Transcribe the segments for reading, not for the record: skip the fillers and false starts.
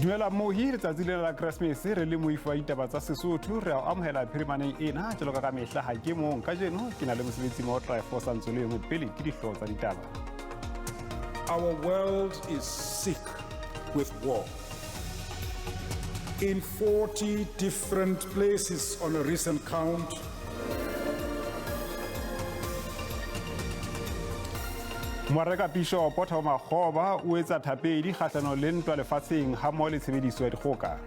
Dumela mohi letsatsi lena la Keresemese re le moifo wa ditaba tsa Sesotho re a o amohela phirimaneng ena jwalo ka ka mehla ha ke mong kajeno ke na le mosebetsi mo Tryforce Ntsoleng pele ke dihlooho tsa ditaba. Our world is sick with war. In 40 different places on a recent count, Moareka-Bishopo Thabo Makgoba o etsa thapedi kgahlanong le ntwa lefatsheng hammoho le tshebediso ya dikgoka.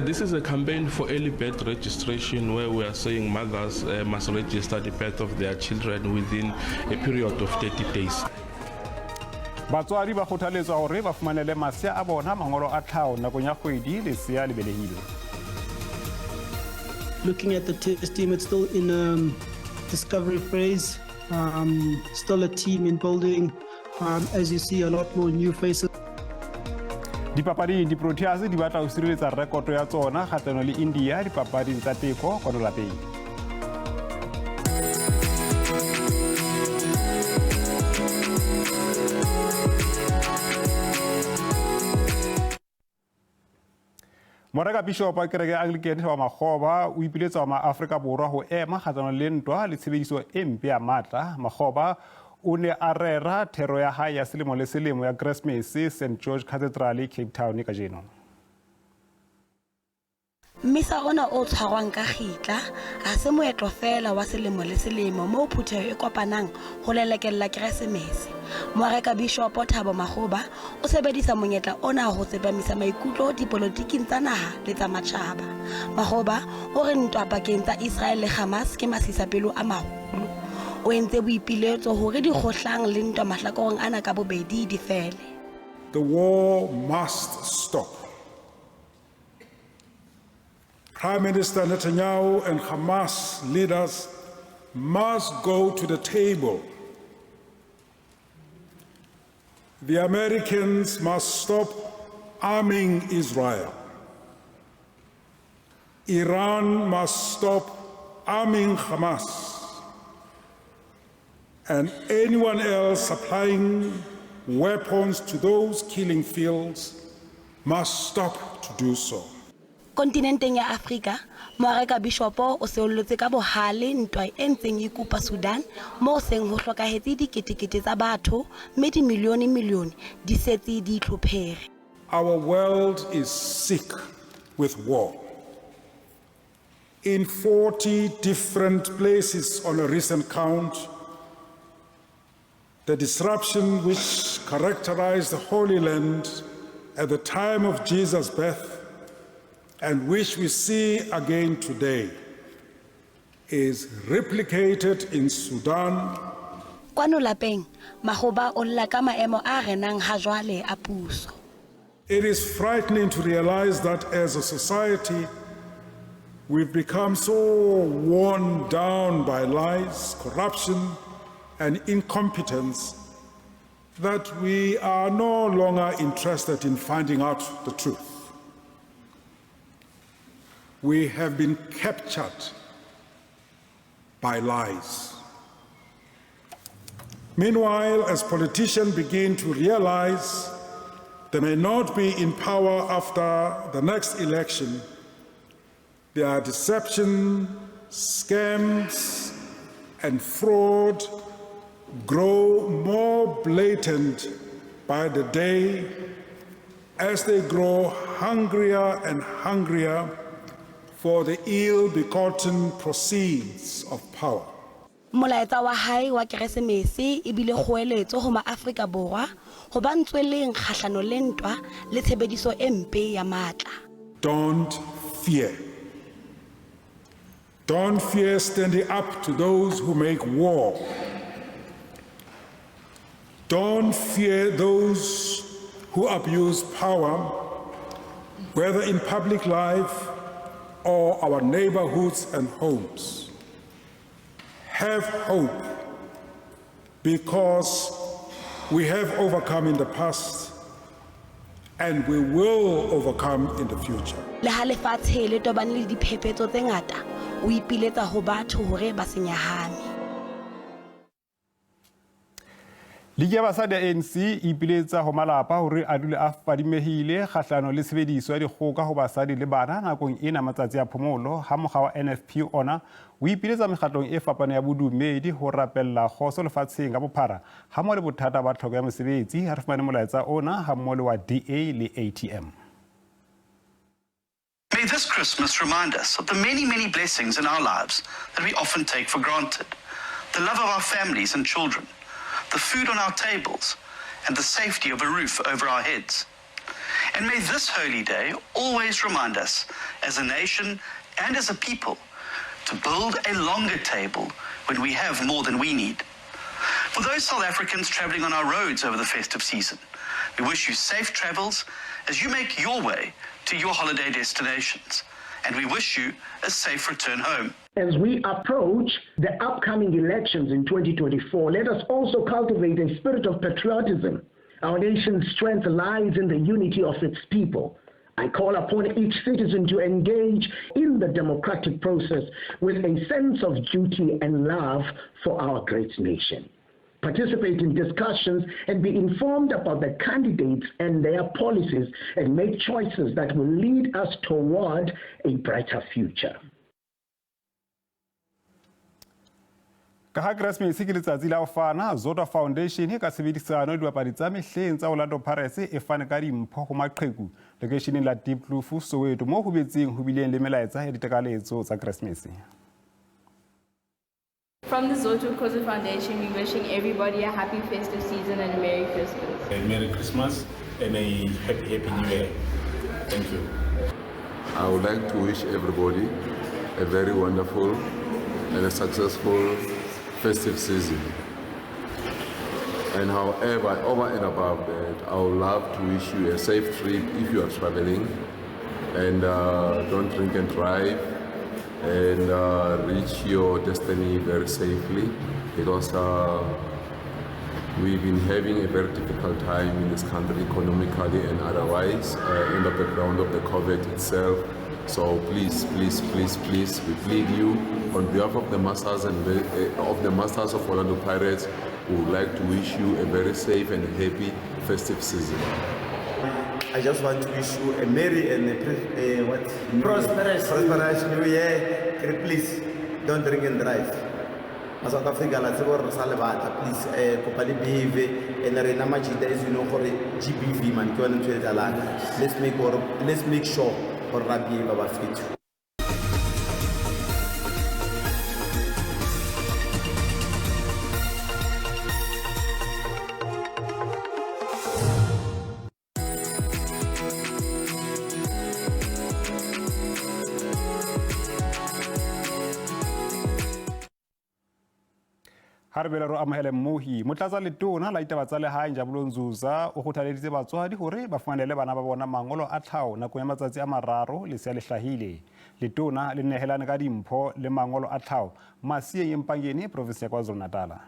This is a campaign for early birth registration where we are saying mothers must register the birth of their children within a period of 30 days. Batswadi ba kgothaletswa hore ba fumanele masea a bona mangolo a tlhaho nakong ya kgwedi lesea le belehilwe. Looking at the test team, it's still in a discovery phase. Still a team in building. As you see, a lot more new faces. Dipapading, di-Proteas di batla ho sireletsa rekoto ya tsona kgahlano le India dipapading tsa teko kwano lapeng. Moreka Bishop wa kereke ya Anglican wa Makgoba o ipiletsa wa maAfrika Borwa ho ema kgahlanong le ntwa le tshebediso e mpe ya matla. Makgoba o ne a rera thero ya hae ya selemo le selemo ya Keresemese St George Cathedral Cape Town kajeno. Mmisa ona o tshwarwang ka kgitla ha se moetlo feela wa selemo le selemo moo phutheho e kopanang ho lelekella Keresemese. Moarekabishopo Thabo Makgoba o sebedisa monyetla ona ho tsepamisa maikutlo dipolotiking tsa naha le tsa matjhaba. Makgoba o re ntwa pakeng tsa Israel le Hamas ke masisapelo a maholo. O entse boipiletso hore dikgohlang le ntwa mahlakoreng ana ka bobedi di fele. The war must stop. Prime Minister Netanyahu and Hamas leaders must go to the table. The Americans must stop arming Israel. Iran must stop arming Hamas. And anyone else supplying weapons to those killing fields must stop to do so. Kontinenteng ya Afrika, Moarekabishopo o seollotse ka bohale ntwa e ntseng e kupa Sudan moo seng ho hlokahetse diketekete tsa batho mme dimilione-milione di setse di itlhophere. Our world is sick with war. In 40 different places on a recent count, the disruption which characterized the Holy Land at the time of Jesus' birth and which we see again today is replicated in Sudan. Kwano lapeng, Makgoba o lla ka maemo a renang hajwale a puso. It is frightening to realize that as a society, we've become so worn down by lies, corruption, and incompetence that we are no longer interested in finding out the truth. We have been captured by lies. Meanwhile, as politicians begin to realize they may not be in power after the next election, their deception, scams, and fraud grow more blatant by the day as they grow hungrier and hungrier for the ill-begotten proceeds of power. Molaetsa wa hae wa Keresemese e bile kgoeletso ho maAfrika Borwa ho ba ntsweleng kgahlano le ntwa le tshebediso e mpe ya matla. Don't fear. Don't fear standing up to those who make war. Don't fear those who abuse power, whether in public life or our neighborhoods and homes. Have hope, because we have overcome in the past and we will overcome in the future. Le ha lefatshe le tobane le diphephetso tse ngata, o ipiletsa ho batho hore ba se nyahame. Ligi ya basadi ya ANC e ipiletsa ho malapa hore a dule a fadimehile kgahlano le tshebediso ya dikgoka ho basadi le bana nakong ena matsatsi a phomolo, ha mokga wa NFP ona o ipiletsa mekgatlong e fapaneng ya bodumedi ho rapella kgoso lefatsheng ka bophara hammoho le bothata ba tlhoko ya mosebetsi. Ha re fumane molaetsa ona hammoho le wa DA le ATM. May this Christmas remind us of the many, many blessings in our lives that we often take for granted. The love of our families and children, the food on our tables, and the safety of a roof over our heads. And may this holy day always remind us, as a nation and as a people, to build a longer table when we have more than we need. For those South Africans traveling on our roads over the festive season, we wish you safe travels as you make your way to your holiday destinations. And we wish you a safe return home. As we approach the upcoming elections in 2024, let us also cultivate a spirit of patriotism. Our nation's strength lies in the unity of its people. I call upon each citizen to engage in the democratic process with a sense of duty and love for our great nation. Participate in discussions and be informed about the candidates and their policies and make choices that will lead us toward a brighter future. Ka ha Keresemese ke letsatsi la ho fana, Zodwa Foundation ka tshebedisano le dibapadi tsa mehleng tsa Orlando Pirates e fane ka dimpho ho maqheku lekeisheneng la Diepkloof, Soweto, moo ho betseng ho bileng le melaetsa ya ditakaletso tsa Keresemese. From the Zodwa Khoza Foundation, we're wishing everybody a happy festive season and a Merry Christmas. A Merry Christmas and a happy, happy New Year. Thank you. I would like to wish everybody a very wonderful and a successful festive season. And however, over and above that, I would love to wish you a safe trip if you are traveling, and don't drink and drive, and reach your destiny very safely, because we've been having a very difficult time in this country economically and otherwise, in the background of the COVID itself. So please, please, please, please, we plead you on behalf of the masters and of the masters of Orlando Pirates, we would like to wish you a very safe and happy festive season. I just want to wish you a merry and a what? Prosperous, prosperous New Year. Please don't drink and drive. South Africa, la tsebo re sa le batla, please, kopa le behave, and rena majita, as you know, gore GBV man, ke yone ntho e etsahalang. Let's make sure gore ra behave ba fetho. Ha re bele ro amohele mmohi, motlatsa letona la ditaba tsa lehae Njabulo Nzuza o kgothaleditse batswadi hore ba fumanele bana ba bona mangolo a tlhaho nakong ya matsatsi a mararo lesea le hlahile. Letona le nehelane ka dimpho le mangolo a tlhaho Masiyeng Empangeni, province ya KwaZulu-Natal.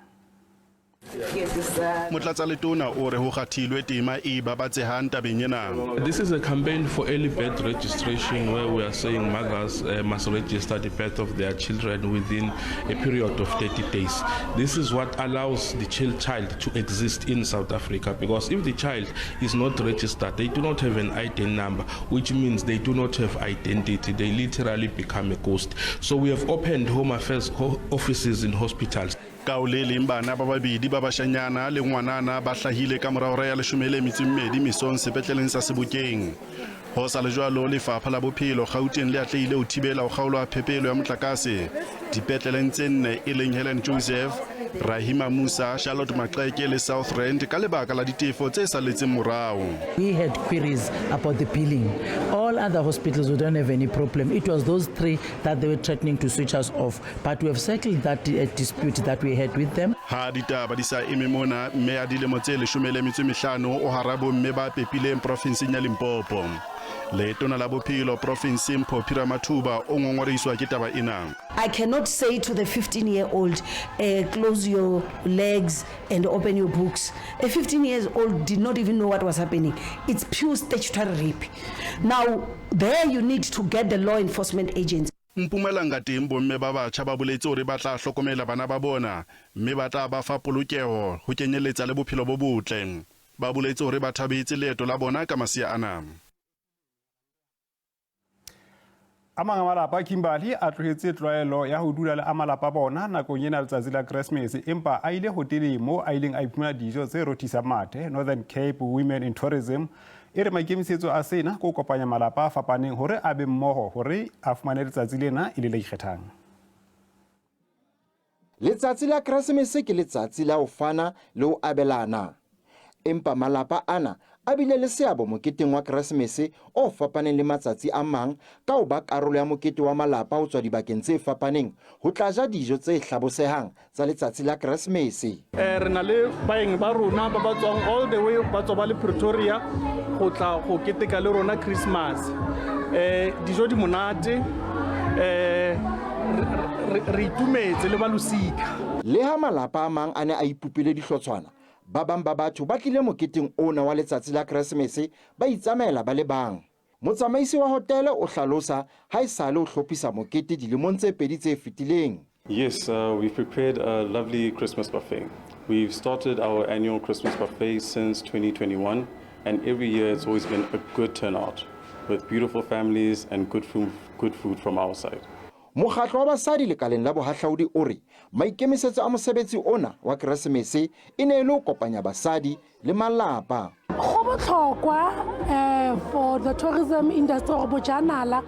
Motlatsa letona o re ho kgathilwe tema e babatsehang tabeng ena. This is a campaign for early birth registration where we are saying mothers must register the birth of their children within a period of 30 days. This is what allows the child to exist in South Africa, because if the child is not registered, they do not have an ID number, which means they do not have identity. They literally become a ghost. So we have opened Home Affairs offices in hospitals. Ka o le leng bana ba babedi ba bashanyana le ngwanana ba hlahile ka mora hora ya 12 mesong sepetleleng sa Sebokeng. Ho sa le jwalo, Lefapha la Bophelo Gauteng le atlehile ho thibela ho kgaolwa phepelo ya motlakase dipetleleng tse nne e leng Helen Joseph, Rahima Moosa, Charlotte Maxeke le South Rand ka lebaka la ditefo tse salletseng morao. We had queries about the billing. All other hospitals, we don't have any problem. It was those three that they were threatening to switch us off. But we have settled that dispute that we had with them. Ha ditaba di sa eme mona, mme ya dilemo tse 15 o hara bomme ba pepileng profinseng ya Limpopo. Letona la Bophelo profinseng Phophi Ramathuba o ngongorehiswa ke taba ena. I cannot say to the 15-year-old, close your legs and open your books. A 15-year-old did not even know what was happening. It's pure statutory rape. Now, there you need to get the law enforcement agents. Mpumalanga teng bomme ba batjha ba boletse hore ba tla hlokomela bana ba bona mme ba tla ba fa polokeho ho kenyelletsa le bophelo bo botle. Ba boletse hore ba thabetse leeto la bona ka masea ana. A mang a malapa a Kimberley a tlohetse tlwaelo ya ho dula le a malapa a bona nakong ena letsatsi la Keresemese, empa a ile hoteleng moo a ileng a iphumana dijo tse rothisang mathe. Northern Cape Women in Tourism e re maikemisetso a sena ke ho kopanya malapa a fapaneng hore a be mmoho hore a fumane letsatsi lena e le le ikgethang. Letsatsi la Keresemese ke letsatsi la ho fana le ho abelana. Empa malapa ana a bile le seabo moketeng wa Keresemese o fapaneng le matsatsi a mang ka ho ba karolo ya mokete wa malapa ho tswa dibakeng tse fapaneng ho tla ja dijo tse hlabosehang tsa letsatsi la Keresemese. Re na le baeng ba rona ba ba tswang all the way ba tswa ba le Pretoria go tla go keteka le rona Christmas. Dijo di monate, re itumetse le ba losika. Leha malapa a mang a ne a ipopile dihlotshwana, ba bang ba batho ba tlile moketeng ona wa letsatsi la Keresemese ba itsamaela ba le bang. Motsamaisi wa hotele o hlalosa ha esale o hlophisa mokete dilemong tse pedi tse fetileng. Yes, we've prepared a lovely Christmas buffet. We've started our annual Christmas buffet since 2021, and every year it's always been a good turnout with beautiful families and good food from our side. Mokgatlo wa basadi lekaleng la bohahlaudi o re maikemisetso a mosebetsi ona wa Keresemese e ne e le ho kopanya basadi le malapa. Go botlhokwa for the tourism industry gore bojanala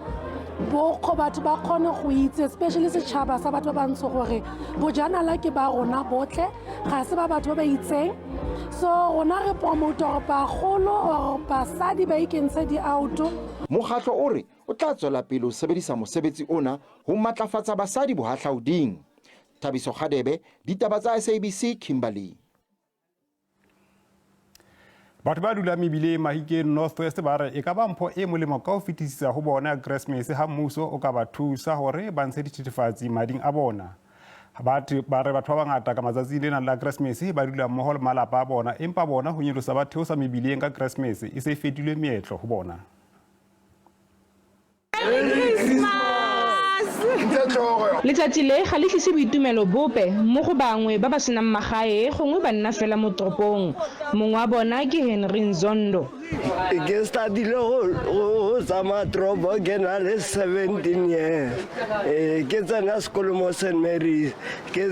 bo batho ba kgone go itse, especially setšhaba sa batho ba bantsho, gore bojanala ke ba rona botlhe, ga se ba batho ba ba itseng. So rona re promote gore bagolo or basadi ba ikentshe di-auto. Mokgatlo o re o tla tswela pele ho sebedisa mosebetsi ona ho matlafatsa basadi bohahlauding. Thabiso Kgadebe, ditaba tsa SABC, Kimberley. Batho ba dulang mebileng Mahikeng North West ba re e ka ba mpho e molemo ka ho fetisisa ho bona ya Keresemese ha mmuso o ka ba thusa hore ba ntshe dithethefatsi mading a bona. Ba re batho ba bangata ka matsatsing lena la Keresemese ba dula mmoho le malapa a bona, empa bona ho nyolosa ba theosa mebileng ka Keresemese e se e fetile meetlo ho bona. Letsatsi le ga le tlise boitumelo bope mo go bangwe ba ba senang magae, gongwe ba nna fela mo toropong. Mongwe wa bona ke Henry Nzondo. Ke startile go tsamaya toropo ke na le 17 years. Ke tsena sekolo mo St Mary's. Ke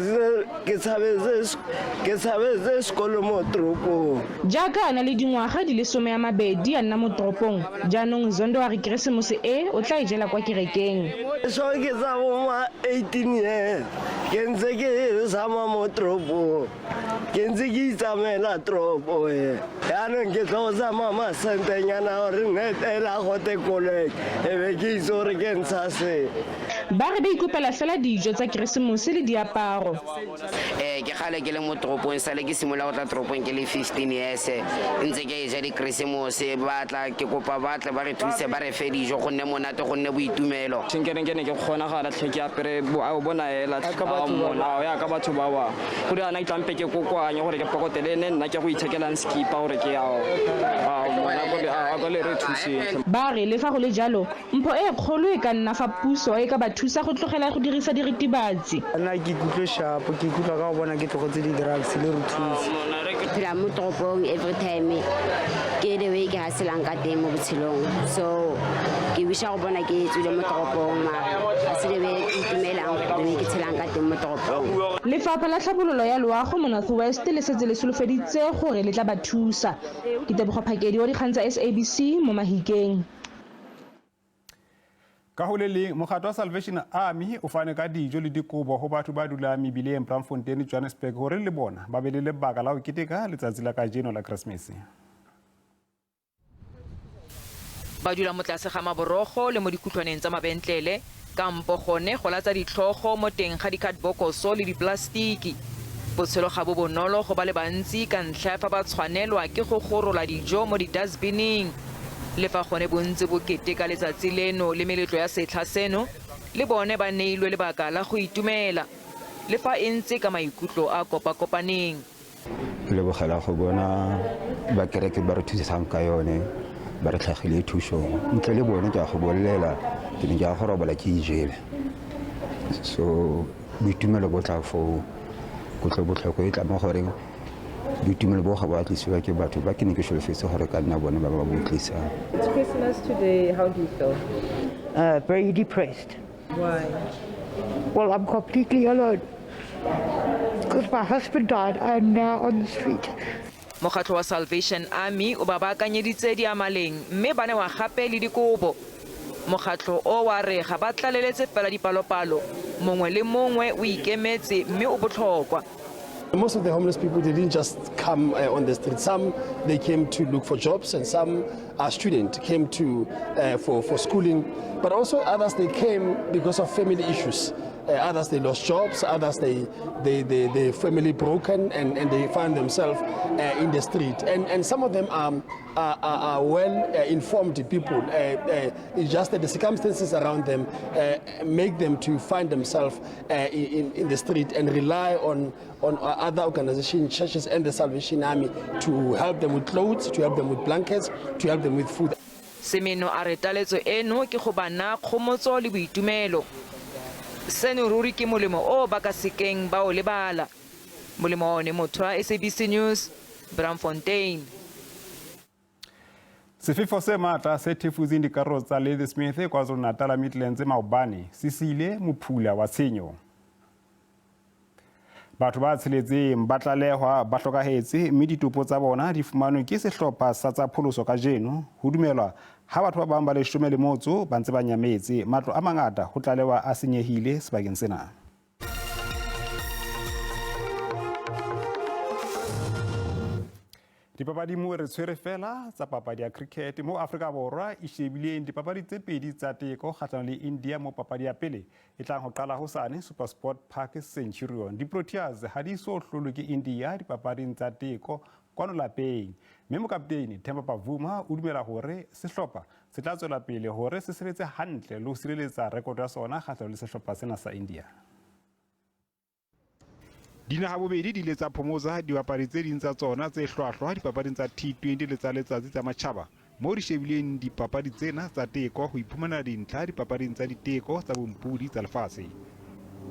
tshabetse sekolo mo toropong. Jaaka a na le dingwaga di le 12 a nna mo toropong, jaanong Nzondo a re Keresemose e o tla e jela kwa kerekeng. So ke tsa bo ma 18 years ke ntse ke tsamaya mo toropong, ke ntse ke itsamaela toropo e. Jaanong ke tlo tsamaya masentenyana gore netela gote koloi e be ke itse gore ke ntsha se. Ba re ba ikopela fela dijo tsa Keresemose le diaparo. Ke kgale ke le mo toropong, sale ke simolola go tla toropong ke le 15 years, ntse ke e ja dikeresemose. Ba tla ke kopa ba tle ba re thuse ba re fe dijo, gonne monate, gonne boitumelo. Ke ne ke kgonagala tlhe ke apere a o bona hela molao ya ka batho ba bangwe go dira nna ke tlampe ke kokoanye gore ke pokotele ne nna ke go ithekelang skipa gore ke ao a le re thuseng. Ba re le fa go le jalo, mpho e kgolo e ka nna fa puso e ka ba thusa go tlogela go dirisa diritibatsi. Nna ke ikutlwe sharp, ke ikutlwa ka go bona ke tlogetse di-drugs le re thuse. Phela mo toropong every time ke the way ke haselang ka teng mo botshelong, so ke wisha go bona ke tswile mo toropong, mara ga se the way ke itumelang the way ke tshelang ka teng mo toropong. Lefapha la Tlhabololo ya Loago mo North West le setse le solofeditse gore le tla ba thusa. Ke Tebogo Phakedi wa dikgang tsa SABC mo Mahikeng. Ka ho le leng, mokgatlo wa Salvation Army o fane ka dijo le dikobo ho batho ba dulang mebileng Braamfontein, Johannesburg, hore le bona ba be le lebaka la ho keteka letsatsi la kajeno la Keresemese. Ba dula mo tlase ga maborogo le mo dikhutlwaneng tsa mabentlele, kampo gone go latsa ditlhogo mo teng ga dikhatebokoso le diplastiki. Botshelo ga bo bonolo go ba le bantsi ka ntlha fa ba tshwanelwa ke go gorola dijo mo di-dustbining. Le fa gone bontsi bo keteka letsatsi leno le meletlo ya setlha seno, le bone ba neilwe lebaka la go itumela, le fa e ntse ka maikutlo a kopakopaneng. Ke lebogela go bona ba kereke ba re thusang ka yone, ba re tlhagile thusong. Ntle le bone ke a go bolela Ke ne ke ya go robala ke ijele. So boitumelo bo tla foo, kutlobotlhoko e tla mo goreng boitumelo bo ga bo a tlisiwa ke batho ba ke ne ke solofetse gore ka nna bone ba ba bo tlisang. It's Christmas today. How do you feel? Very depressed. Why? Well, I'm completely alone. Because my husband died, I am now on the street. Mokgatlho wa Salvation Army o ba baakanyeditse diamaleng mme ba newa gape le dikobo. Mokgatlho o wa re ga ba tlaleletse fela dipalopalo, mongwe le mongwe o ikemetse mme o botlhokwa. Most of the homeless people, they didn't just come on the street. Some, they came to look for jobs, and some are students, came to for schooling. But also others, they came because of family issues. Others, they lost jobs. Others, they family broken, and they find themselves in the street. And some of them are well-informed people. It's just that the circumstances around them make them to find themselves in the street and rely on other organizations, churches, and the Salvation Army to help them with clothes, to help them with blankets, to help them with food. Semeno a re taletso eno ke go ba naya kgomotso le boitumelo. Seno ruri ke molemo o ba ka sekeng ba o lebala. Molemo one motho wa SABC News, Braamfontein. Sefefo se matla se thefutseng dikarolo tsa Ladysmith KwaZulu-Natal Midlands maobane se siile mophula wa tshenyo. Batho ba tsheletseng ba tlalehwa ba hlokahetse mme ditopo tsa bona di fumanwe ke sehlopha sa tsa pholoso kajeno. Ho dumelwa ha batho ba bang ba 18 ba ntse ba nyametse. Matlo a mangata ho tlalewa a senyehile sebakeng sena. Dipapadi mo re tshwere fela tsa papadi ya cricket mo Afrika Borwa e shebileng dipapadi tse pedi tsa teko kgahlanong le India mo papadi ya pele e tlang ho qala hosane SuperSport Park Centurion. Di-Proteas ha di so hlolwe ke India dipapading tsa teko kwano lapeng, mme mokaptene Themba Bavuma o dumela hore sehlopha se tla tswela pele hore se sebetse hantle le ho sireletsa rekoto ya sona kgahlanong le sehlopha sena sa India. Dinaha bobedi di ile tsa phomotsa dibapadi tse ding tsa tsona tse hlwahlwa dipapading tsa T20 le tsa letsatsi tsa matjhaba moo di shebileng dipapadi tsena tsa teko ho iphumanela dintlha dipapading tsa diteko tsa bompodi tsa lefatshe.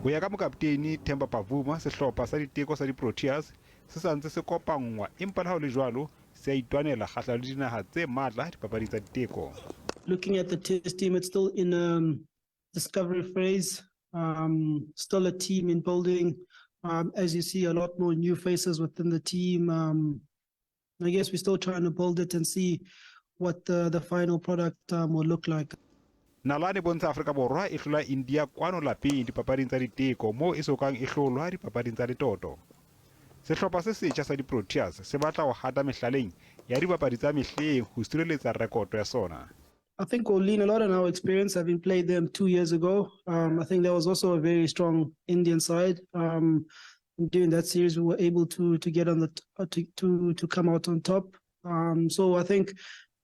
Ho ya ka mokaptene Themba Bavuma, sehlopha sa diteko sa di-Proteas se sa ntse se kopanngwa, empa le ha ho le jwalo se a itwanela kgahlano le dinaha tse matla dipapading tsa diteko. Looking at the test team, it's still in a discovery phase, still a team in building. As you see, a lot more new faces within the team. I guess we're still trying to build it and see what the final product will look like. Nalane bontsha Afrika Borwa e hlola India kwano lapeng dipapading tsa diteko moo e sokang e hlolwa dipapading tsa letoto. Sehlopha se setjha sa di-Proteas se batla ho hata mehlaleng ya dibapadi tsa mehleng ho sireletsa rekoto ya sona. I think we'll lean a lot on our experience, having played them 2 years ago. I think there was also a very strong Indian side. During that series, we were able to get on the to come out on top. So I think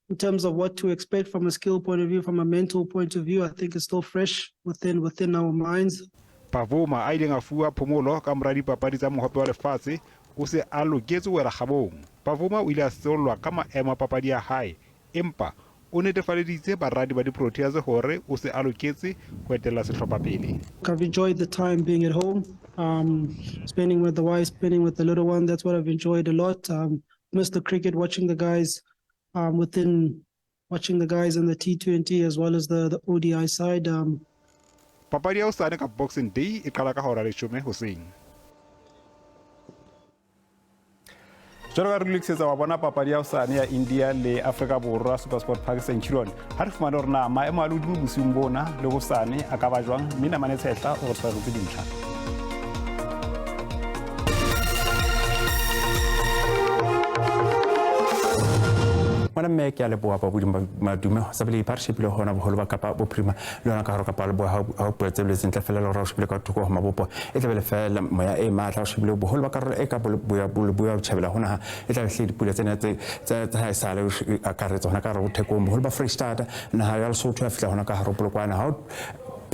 in terms of what to expect from a skill point of view, from a mental point of view, I think it's still fresh within our minds. Bavuma a ileng a fuwa phomolo ka mora dipapadi tsa mohope wa lefatshe o se a loketse ho wela kgabong. Bavuma o ile a seollwa ka maemo a papadi ya hae, empa o netefaleditse baradi ba di-Proteas hore o se a loketse ho etella sehlopha pele. I've enjoyed the time being at home, spending with the wife, spending with the little one. That's what I've enjoyed a lot. Missed the cricket, watching the guys watching the guys in the T20 as well as the ODI side. Papadi ya hosane ka Boxing Day e qala ka hora ya 10 hoseng. Jwalo ka re lokisetsa wa bona papadi ya hosane ya India le Afrika Borwa SuperSport Park Centurion. Ha re fumane hore na maemo a lehodimo bosiung bona le hosane a ka ba jwang, mme Namane Tshehla o re tshwaretse dintlha. Ngwana mme ke a leboha babodi madume sa pele ba re shebile hona boholo ba Kapa Bophirima le yona ka hare Kapa Leboa ha o puo tse boletseng ntle fela le hore o shebile ka thoko ho mabopo e tla be le fela moya e matla o shebile boholo ba karolo e ka boya botjhabela ho naha e tla be hle dipula tsena tse tsa ha esale o akaretsa hona ka hare ho Thekong boholo ba Freistata naha ya Lesotho ya fihla hona ka hare ho Polokwane ha o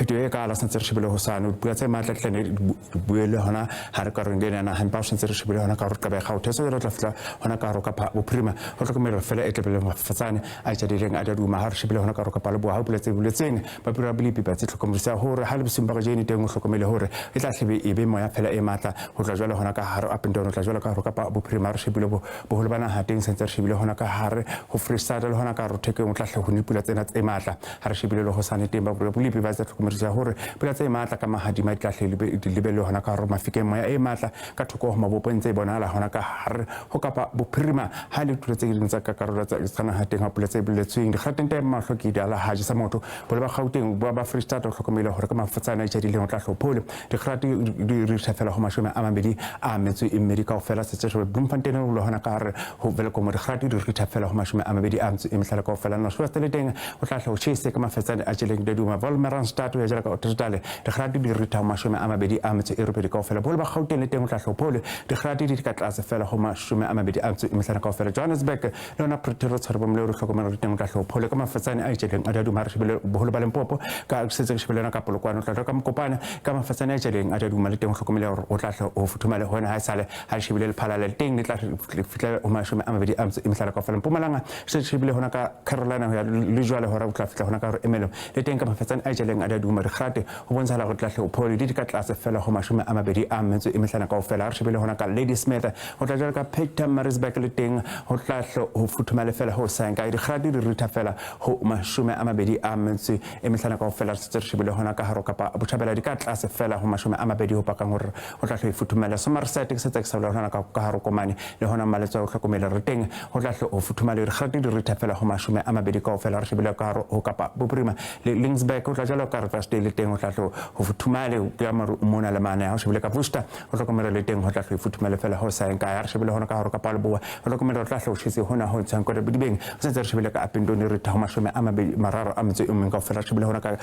pheto e kaalo santse re shebile hosane. Dipula tse matla tle ne di buele hona ha re karolong ena ya naha, empa ho santse re shebile hona ka hore qaba e kgaothe. So jwale re tla fihla hona ka hare Kapa Bophirima, ho hlokomela fela e tlebele mafatsane a tjadileng a daduma. Ha re shebile hona ka hare Kapa Leboa, ha ho pula tse buletseng bapira bolepi ba tse hlokomedisa hore ha le bosiung ba kajeno teng o hlokomele hore e tla hlebe e be moya fela e matla ho tla jwale hona ka hare Upington, ho tla jwale ka hare Kapa Bophirima. Re shebile boholo ba naha teng sentse re shebile hona ka hare ho Freestata le hona ka hare Thekeng, o tla hle ho ne pula tsena tse matla. Ha re shebile le hosane teng ba bolepi ba tse hlokomedisa hore pula tse matla ka mahadima di tla hle di lebellwe hona ka hare Mafikeng, moya e matla ka thoko ho mabopo e ntse e bonahala hona ka hare ho Kapa Bophirima. Ha le tulo tse ding tsa ka karolo tsa naha teng ha pula tse boletsweng dikgateng teng mahlo ke di ala ha jesa motho bole ba Gauteng ba Free State o hlokomele hore ka mafatsana a itjadileng o tla hlophole dikgati di re fela ho 22 kaofela. Setse Bloemfontein o le hona ka hare ho Welkom dikgati di re fela ho 25 kaofela. North le teng o tla hlo chese ka mafatsana a tjeleng deduma Wolmaransstad o ya jela ka Ottosdal dikgati di re 28 kaofela. Bole ba Gauteng le teng o tla hlophole dikgati di ka tlase fela ho 25 kaofela. Johannesburg le yona Pretoria tshware bomle re hlokomela re teng o tla hlophole ka mafatsane a itjeleng a daduma. Ha re shebile boholo ba Limpopo ka setse re shebile yona ka Polokwane, o tla ka Mokopane ka mafatsane a itjeleng a daduma le teng o hlokomele hore o tla hle o futhumale hona ha esale. Ha re shebile Lephalale le teng le tla fihla ho 25 kaofela. Mpumalanga se shebile hona ka Carolina ho ya le jwale hore o tla fihla hona ka hore Emelo le teng ka mafatsane a itjeleng a daduma dikgate ho bontshala hore tla hle o phole di ka tlase fela ho 25 kaofela. Ha re shebile hona ka Ladysmith ho tla jwalo ka Pietermaritzburg le teng ho tla hle ho futhumale fela ho saeng ka dikgate di ritha fela ho 25 kaofela. Re setse re shebile hona ka hare Kapa Botjhabela di ka tlase fela ho 20 ho pakang hore ho tla hle e futhumale. Somerset ke setse ke sa hona ka hare Komane le hona Maletswa o hlokomele re teng ho tla hle ho futhumale dikgate di ritha fela ho 20 kaofela. Re shebile ka hare ho Kapa Bophirima le Lingsburg ho tla jwalo ka Riversdale le teng ho tla hle ho futhumale ke maru mona le mane. Ha o shebile ka Worcester ho hlokomela le teng ho tla hle futhumale fela ho saeng kae. Ha re shebile hona ka hare Kapa Leboa ho hlokomela ho tla hle ho tjhese hona ho ntshang kore bodibeng ho sentse re shebile ka Upington re tha ho 33 kaofela. Re shebile hona ka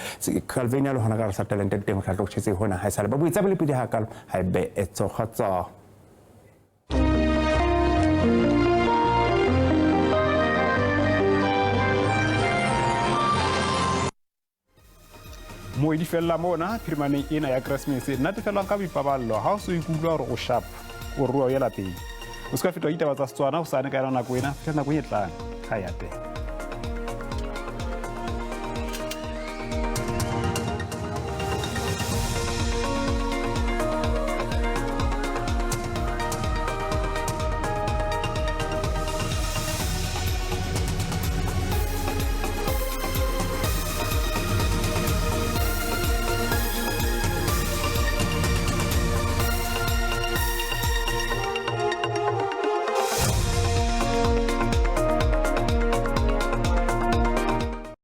Calvinia le hona ka re talente le teng ho tla hle ho tjhese hona ha esale ba buitsa bolepidi ha kalo ha e be e tsoga. Moedi fella mona phirimaneng ena ya Keresemese natefelwang ka boipaballo. Ha o so ikutlwa hore o sharp o rua o ye lapeng, o se ka fetwa ditaba tsa Setswana hosane ka yona nako ena. Fihla nakong e tlang, ha ya teng.